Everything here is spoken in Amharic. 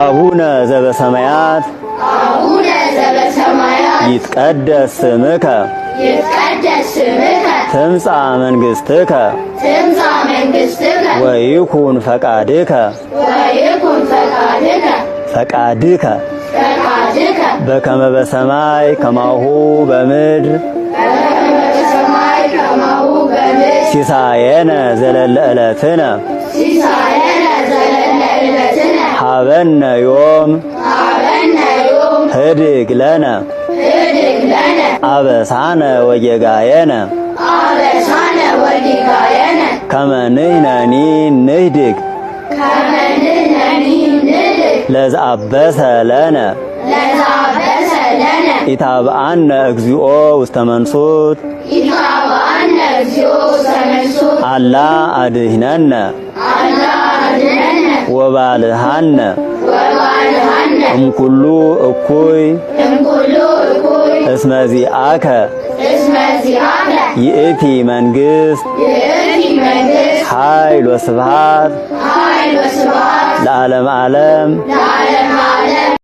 አቡነ ዘበሰማያት፣ አቡነ ዘበሰማያት፣ ይትቀደስ ስምከ፣ ይትቀደስ ስምከ፣ ትምጻእ መንግሥትከ፣ ትምጻእ መንግሥትከ፣ ወይኩን ፈቃድከ፣ ወይኩን ፈቃድከ፣ ፈቃድከ፣ ፈቃድከ፣ በከመ በሰማይ ከማሁ በምድር፣ በከመ በሰማይ ከማሁ በምድር፣ ሲሳየነ ዘለለ ዕለትነ፣ ሲሳየነ ዘለለ ዕለትነ፣ ሀበነ ዮም፣ ሀበነ ዮም፣ ህድግ ለነ፣ ህድግ ለነ፣ አበሳነ ወጌጋየነ፣ አበሳነ ወጌጋየነ፣ ከመ ንሕነኒ ንህድግ፣ ከመ ንሕነኒ ንህድግ፣ ለዘአበሰ ለነ፣ ለዘአበሰ ለነ፣ ኢታብአነ እግዚኦ ውስተ መንሱት፣ ኢታብአነ እግዚኦ ውስተ መንሱት፣ አላ አድኅነነ፣ አላ አድኅነነ፣ ወባልሃነ፣ ወባልሃነ፣ እምኩሉ እኩይ፣ እምኩሉ እኩይ፣ እስመ ዚአከ፣ እስመ ዚአከ፣ ይእቲ መንግሥት፣ ይእቲ መንግሥት፣ ኃይል ወስብሃት፣ ኃይል ወስብሐት፣ ለዓለመ ዓለም። ለዓለመ ዓለም።